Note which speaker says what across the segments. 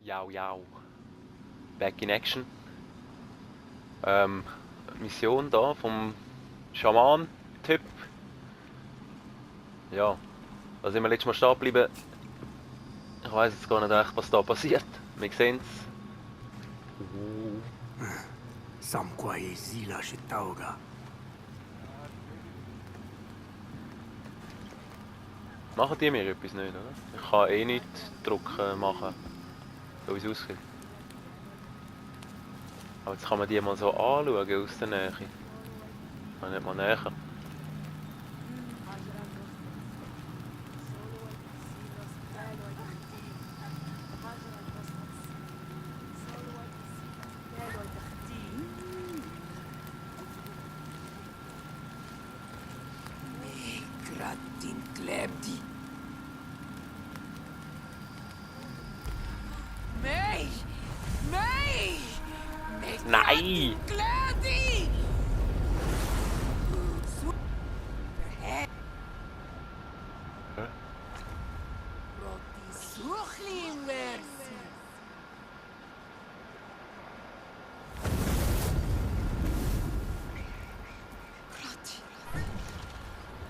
Speaker 1: Jau, jau. Back in action. Mission da vom Schaman-Typ. Ja, da sind wir letztes Mal stehen geblieben. Ich weiss jetzt gar nicht echt, was da passiert. Wir sehen es.
Speaker 2: Samquai Sila Shitauga.
Speaker 1: Machen die mir etwas nicht, oder? Ich kann eh nicht drücken machen, so wie es aussieht. Aber jetzt kann man die mal so anschauen aus der Nähe. Kann nicht mal näher.
Speaker 2: Gratin Klebdi. Mei! Mei!
Speaker 1: Nein!
Speaker 2: Klebdi! Suchli Mercy!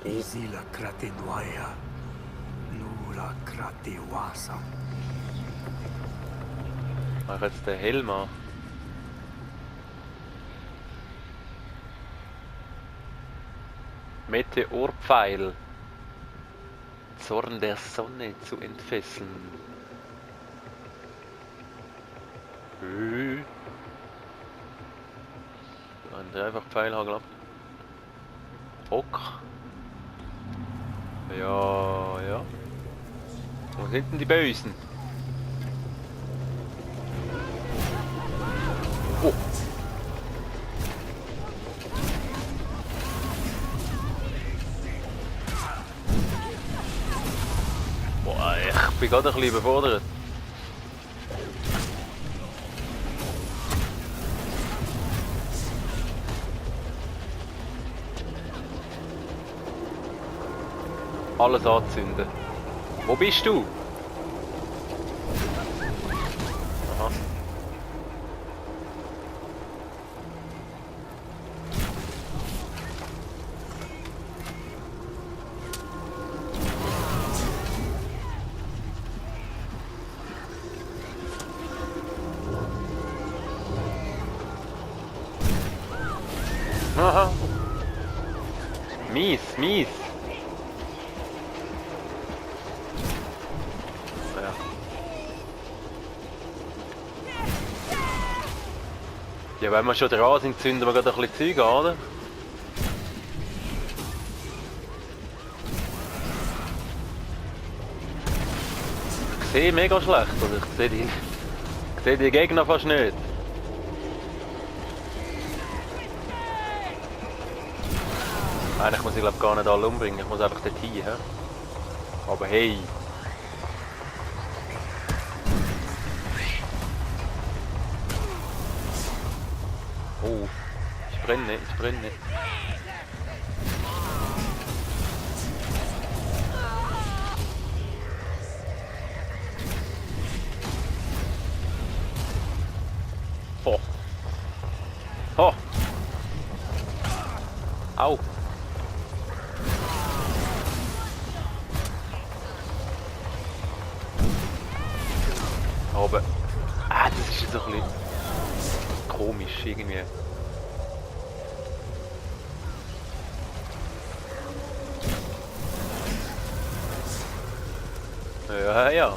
Speaker 2: Isila Kratenwaya. Nula Kratewasa.
Speaker 1: Mach jetzt den Helm an. Meteorpfeil. Zorn der Sonne zu entfesseln. Ein einfach Pfeilhagel ab. Ok. Ja, ja. Wo sind denn die Bösen? Oh. Boah, ich bin gerade ein bisschen überfordert. Alles anzünden. Wo bist du? Aha. Aha. Mies, mies. Ja. Ja, wenn wir schon dran sind, zünden wir gerade ein bisschen Zeug an, oder? Ich sehe mega schlecht, also ich sehe die Gegner fast nicht. Eigentlich muss ich glaube gar nicht alle umbringen, ich muss einfach dorthin. He? Aber hey! Oh, ich brenne, ich brenne. Oh! Oh! Au! Aber das ist jetzt ein bisschen komisch irgendwie. Ja, ja.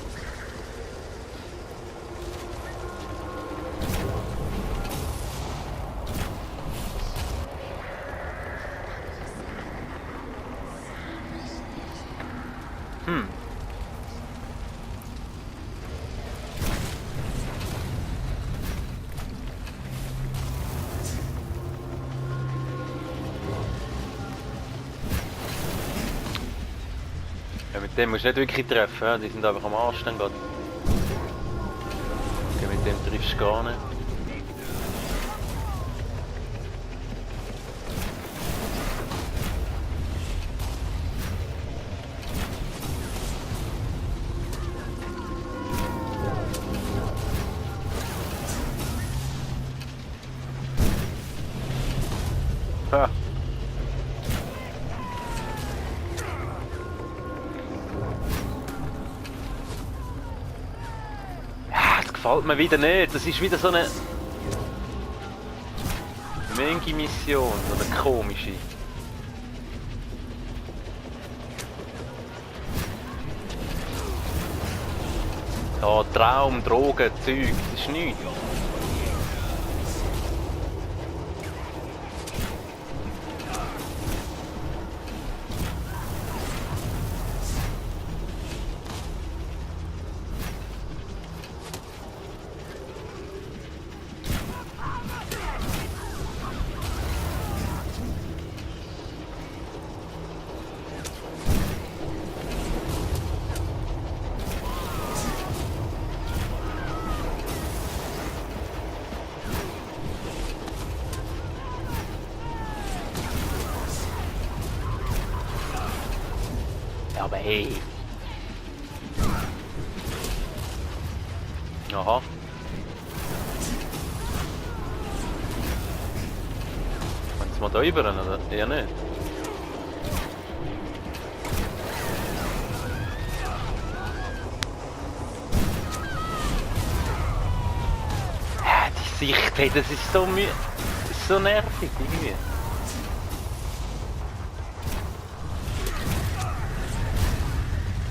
Speaker 1: Ja, mit dem musst du nicht wirklich treffen, ja? Die sind einfach am Arsch dann gerade. Okay, mit dem triffst du gar nicht. Ha. Ja, das gefällt mir wieder nicht. Das ist wieder so eine Mengi-Mission, so eine komische. Ja, Traum, Drogen, Zeug, das ist nichts. Ja, aber hey. Aha. Wollen Sie mal da rüber, oder? Eher nicht. Ja, die Sicht, hey, das ist so das ist so nervig irgendwie.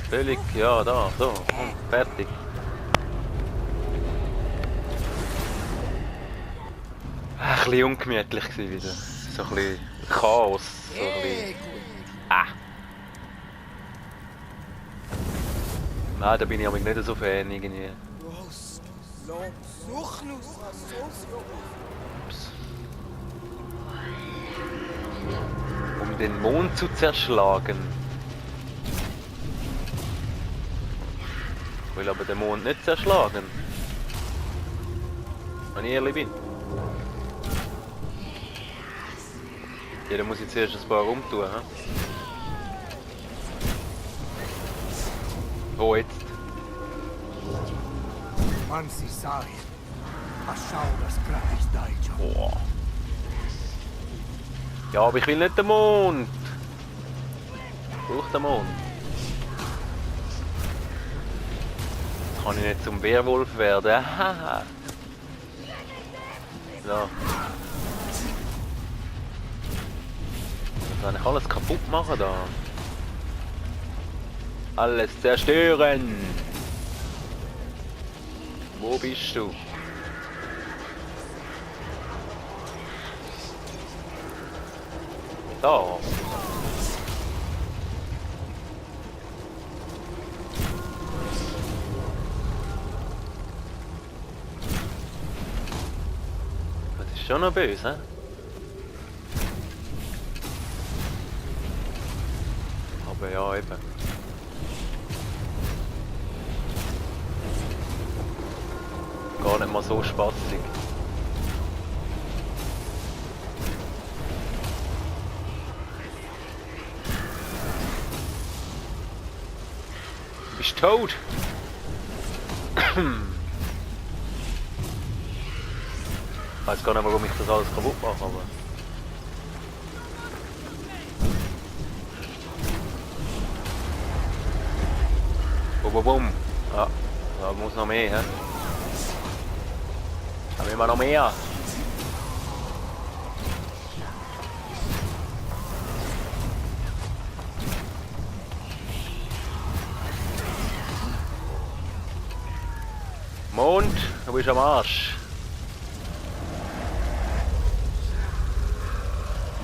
Speaker 1: Völlig, ja, da, so, fertig. Ein bisschen ungemütlich gewesen wieder. So ein bisschen Chaos. So ein bisschen. Nein, da bin ich aber nicht so Fan irgendwie. Ups. Um den Mond zu zerschlagen. Ich will aber den Mond nicht zerschlagen. Wenn ich ehrlich bin. Ja, dann muss ich zuerst ein paar rumtun. He? Wo jetzt?
Speaker 2: Man si sai. Achau das gratis Daijo.
Speaker 1: Boah. Ja, aber ich will nicht den Mond. Ich brauche den Mond. Jetzt kann ich nicht zum Werwolf werden. Haha. So. Kann ich alles kaputt machen da? Alles zerstören! Wo bist du? Da! Das ist schon noch böse, hä? Aber ja, eben. Gar nicht mal so spaßig. Du bist tot! Ich weiß gar nicht, warum ich das alles kaputt mache, aber... Bum, bum. Ja, da muss noch mehr, hä? Da will man noch mehr. Mond, du bist am Arsch.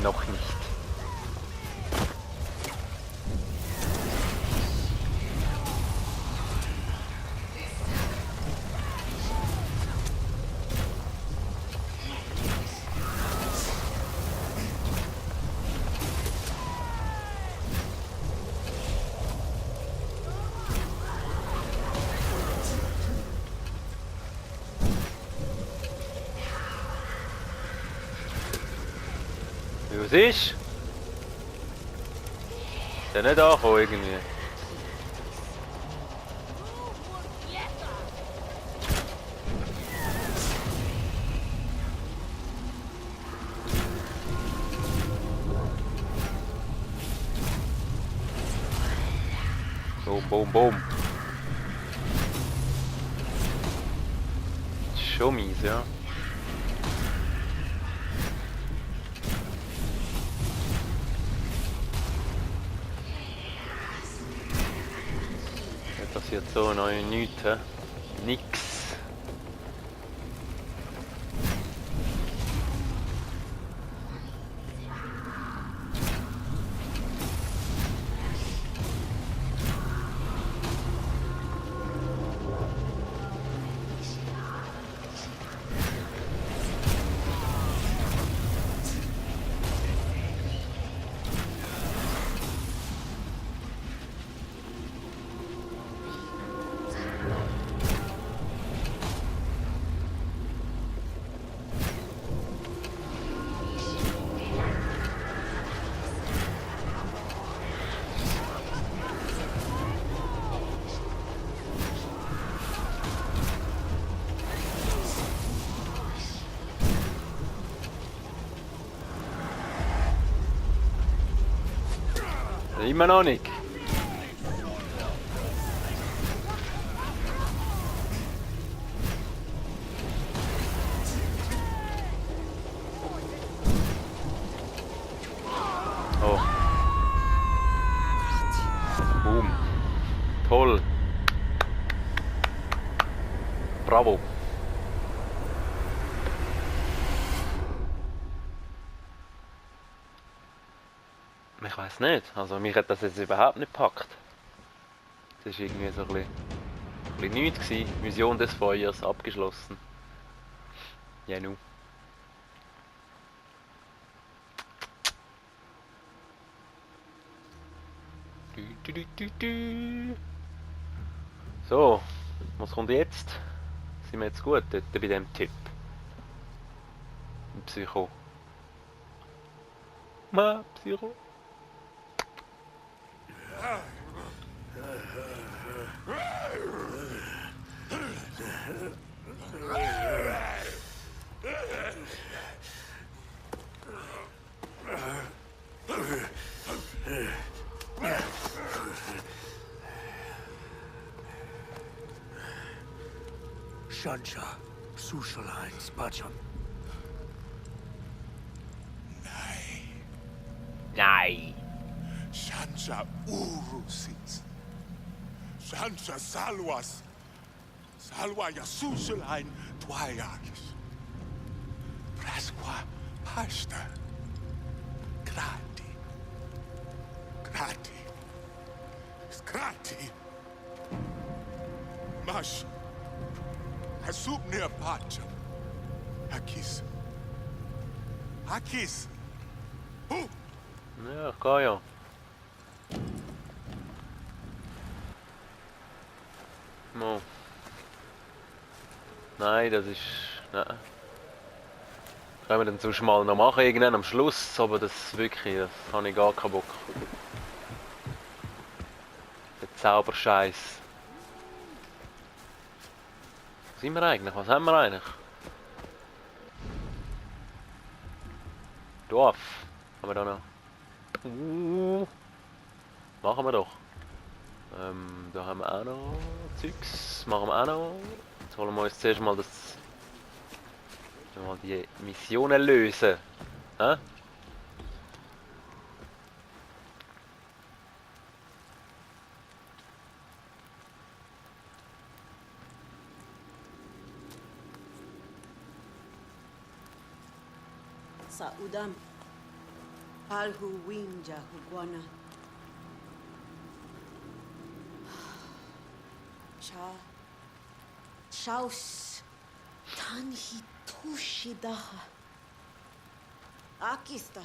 Speaker 1: Noch nicht. Was ist? Der nicht angekommen irgendwie. Boom, boom, boom. Schon mies, ja. Jetzt passiert so noch nichts, hä? Nix. Immer noch nicht. Oh. Boom. Toll. Bravo. Ich weiß nicht, also mich hat das jetzt überhaupt nicht gepackt. Das war irgendwie so ein bisschen nichts gewesen. Mission des Feuers abgeschlossen. Ja nu. So, was kommt jetzt? Sind wir jetzt gut dort bei dem Typ? Ein Psycho. Psycho.
Speaker 2: Shansha, Sushalheim, Spacham.
Speaker 1: Nein.
Speaker 3: Shansha Urusit. Shansha Salwas. Salwa Yasushalheim Twayakis. Prasqua Pasta. Grati. Grati. Grati. Mash. Hasub near Pacham. Hakis. Hakis. Who?
Speaker 1: Ja, kann ja. No. Nein, das ist... Nein. Können wir dann sonst mal noch machen, irgendwann am Schluss, aber das wirklich, das habe ich gar keinen Bock. Der Zauberscheiß. Was sind wir eigentlich? Was haben wir eigentlich? Dorf. Haben wir da noch? Machen wir doch. Da haben wir auch noch Zeugs. Machen wir auch noch. Jetzt wollen wir uns zuerst mal mal die Missionen lösen. Hä?
Speaker 4: Sa udam. Alhu winja hugwana. Shaus tanhi tushidaha. Akista.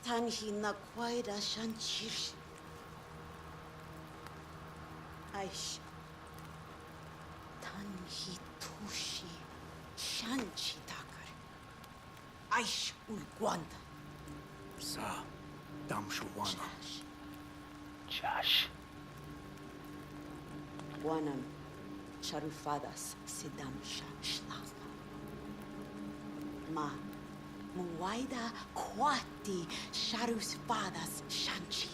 Speaker 4: Tanhi nakwaida shanchir. Aish. Tanhi tushi shanchi takar. Aish ulguanda.
Speaker 2: Sa, Damshuwana.
Speaker 1: Josh.
Speaker 4: Wanam Sharufadas Sidam Shlafa. Ma Muwaida Kwati Sharusfadas Shanchi.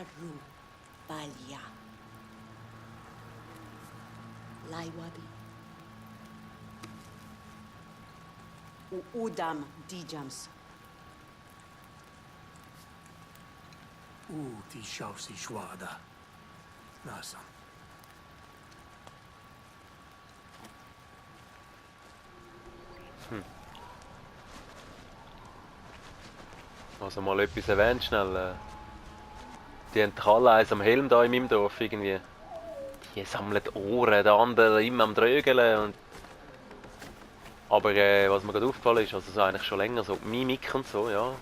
Speaker 4: Sharu Balya. Laiwabi. Udam Dijams.
Speaker 2: Ti Shausi Shwada. Nasam.
Speaker 1: Also mal etwas erwähnt schnell. Die haben doch alle eins am Helm da in meinem Dorf irgendwie. Die sammeln Ohren, der andere immer am Drögeln. Und aber was mir gerade aufgefallen ist, also so eigentlich schon länger, so Mimik und so, ja.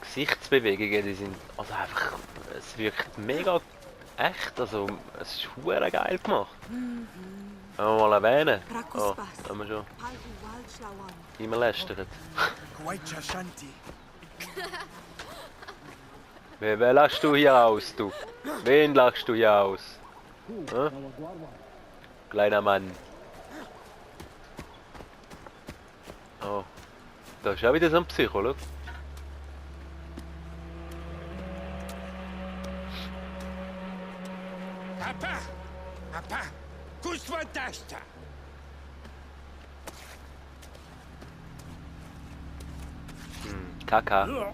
Speaker 1: Gesichtsbewegungen, die sind also einfach, es wirkt mega echt, also es ist hure geil gemacht. Wenn wir mal erwähnen. Oh, haben wir schon immer lästert.
Speaker 2: Kwaicha Shanti.
Speaker 1: Wer lachst du hier aus, du? Wen lachst du hier aus? Hm? Kleiner Mann. Oh, da ist auch wieder so ein Psycho, schau.
Speaker 3: Papa, Kuswadashta.
Speaker 1: Kaka.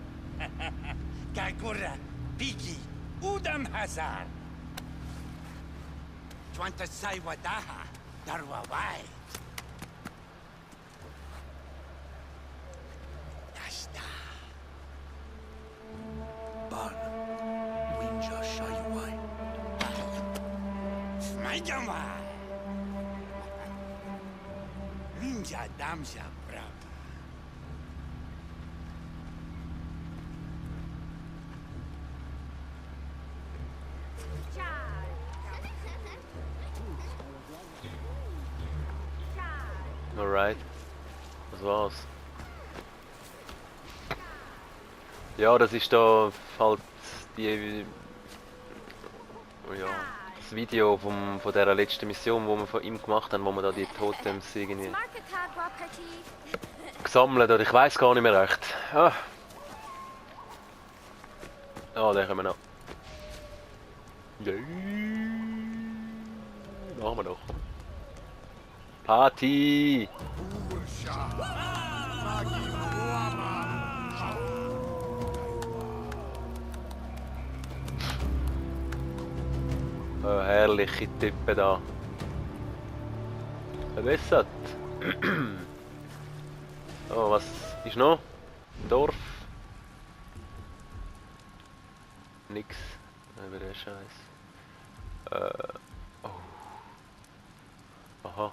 Speaker 3: Gagura, Piki, Udam Hazar. Twanta Saiwadaha, Darwawai. Dashta.
Speaker 2: Ban. Winja Shayuai.
Speaker 3: Maidama. Ninja Damsha Brab.
Speaker 1: Alright. Das war's. Ja, das ist da halt die. Ja, das Video von dieser letzten Mission, wo wir von ihm gemacht haben, wo wir da die Totems irgendwie gesammelt oder ich weiß gar nicht mehr recht. Ah, den können wir noch. Machen wir doch. Party! Oh, herrliche Typen da. Verbessert. Oh, was ist noch? Dorf? Nix. Über den Scheiß. Oh. Aha.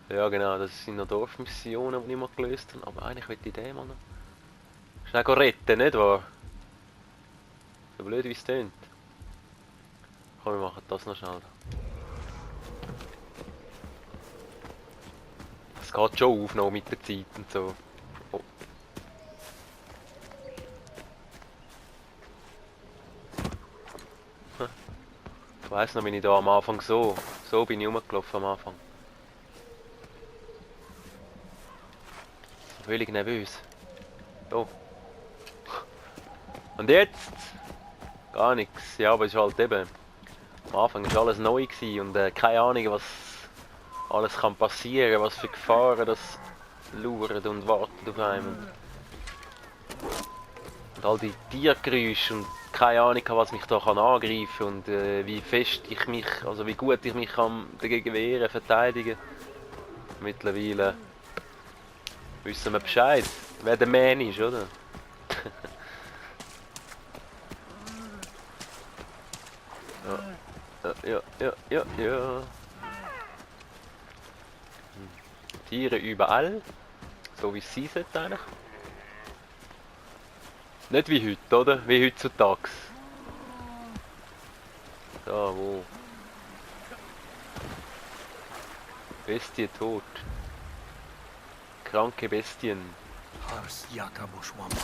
Speaker 1: Ja genau, das sind noch Dorfmissionen, die ich mal gelöst habe. Aber eigentlich möchte ich den mal noch schnell retten, nicht wahr? So blöd wie es tönt. Komm, wir machen das noch schnell. Es geht schon auf noch mit der Zeit und so. Oh. Ich weiss noch, bin ich da am Anfang so bin ich rumgelaufen am Anfang. Völlig nervös. Oh. Und jetzt? Gar nichts. Ja, aber es ist halt eben. Am Anfang war alles neu gewesen und keine Ahnung, was alles kann passieren, was für Gefahren das lauern und warten auf einen. Und all die Tiergeräusche und keine Ahnung, was mich da kann angreifen kann und wie fest ich mich, also wie gut ich mich kann dagegen wehren, verteidigen. Mittlerweile wissen wir Bescheid, wer der Man ist, oder? Ja. Tiere überall, so wie es sein sollte eigentlich. Nicht wie heute, oder? Wie heutzutage. Da, wo? Bestie tot. Kranke Bestien.
Speaker 2: Hars Yakabushwama.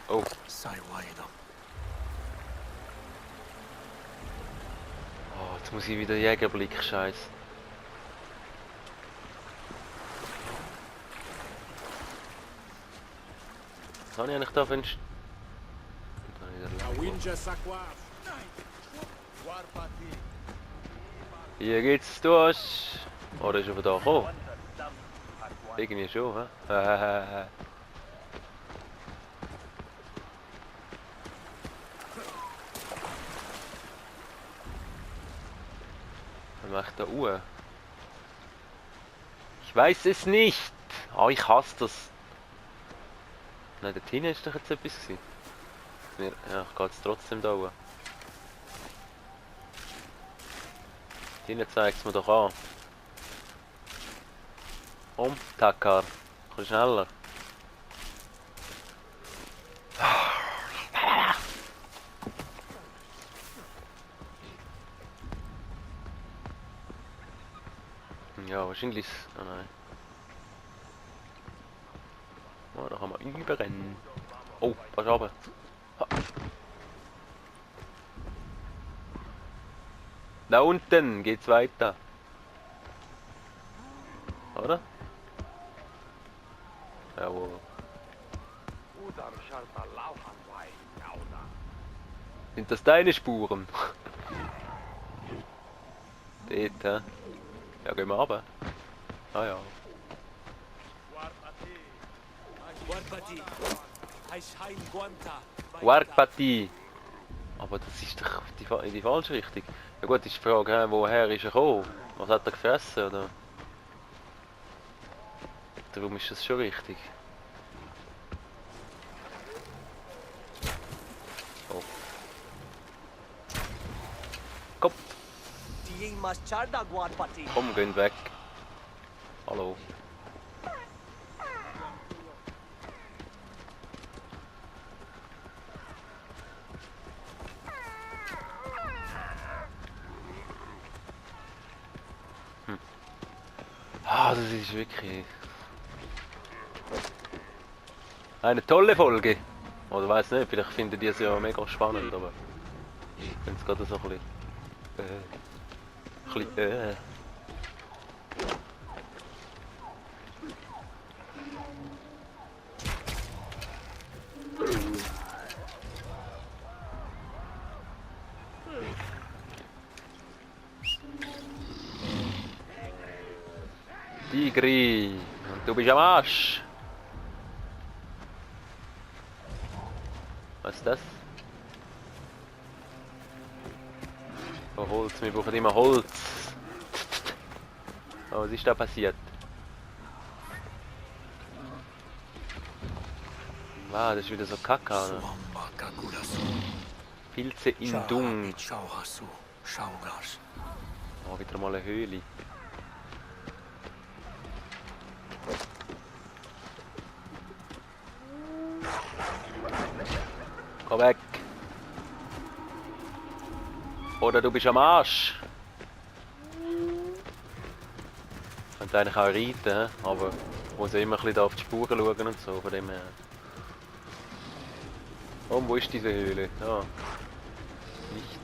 Speaker 1: Oh,
Speaker 2: Saiwaidam.
Speaker 1: oh, jetzt muss ich wieder Jägerblick, scheiße. Was habe ich eigentlich da für einen...
Speaker 2: Winja Sakwa.
Speaker 1: Hier geht's durch. Oder ist er da gekommen? Irgendwie schon, hä? Was macht der Uhr? Ich weiß es nicht. Ah, ich hasse das. Nein, der Tina ist doch jetzt etwas gewesen. Ja, ich gehe jetzt trotzdem da hoch. Tina zeigt es mir doch an. Komm, Takar. Ein bisschen schneller. Ja, wahrscheinlich. Oh nein. Oh, da kann man überrennen. Oh, pass auf. Ha. Da unten geht's weiter. Oder? Jawohl. Sind das deine Spuren? Dort, hä? Ja, gehen wir runter. Ah ja. Warpati. Aber das ist doch in die falsche Richtung. Ja gut, ist die Frage, woher ist er gekommen? Was hat er gefressen, oder? Darum ist das schon richtig. Oh. Komm! Komm, gehen weg. Hallo. Ah, das ist wirklich eine tolle Folge. Oder weiß nicht, vielleicht findet ihr es ja mega spannend, aber ich finde es gerade so ein bisschen. Tigri, und du bist am Arsch. Was ist das? Oh, Holz, wir brauchen immer Holz. Oh, was ist da passiert? Wow, das ist wieder so Kacke, oder? Pilze in Dung. Oh, wieder mal eine Höhle. Komm weg. Oder du bist am Arsch. Ich könnte eigentlich auch reiten, aber ich muss ja immer ein bisschen auf die Spuren schauen und so, von dem her. Oh, wo ist diese Höhle? Ah. Nicht.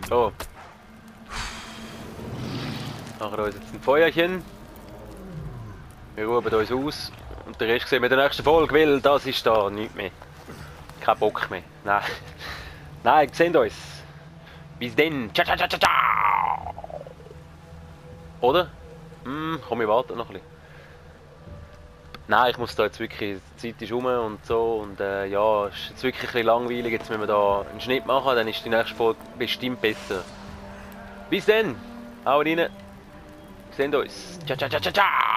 Speaker 1: So. Machen wir uns jetzt ein Feuerchen. Wir ruhen uns aus. Und den Rest sehen wir in der nächsten Folge, weil das ist da nichts mehr. Kein Bock mehr. Nein. Nein, sehen uns. Bis dann. Ciao, ciao, ciao, ciao, ciao. Oder? Komm, wir warten noch ein bisschen. Nein, ich muss da jetzt wirklich, die Zeit ist rum und so und ja, es ist jetzt wirklich ein bisschen langweilig, jetzt müssen wir da einen Schnitt machen, dann ist die nächste Folge bestimmt besser. Bis dann, haut rein, wir sehen uns, ciao, ciao, ciao, ciao, ciao.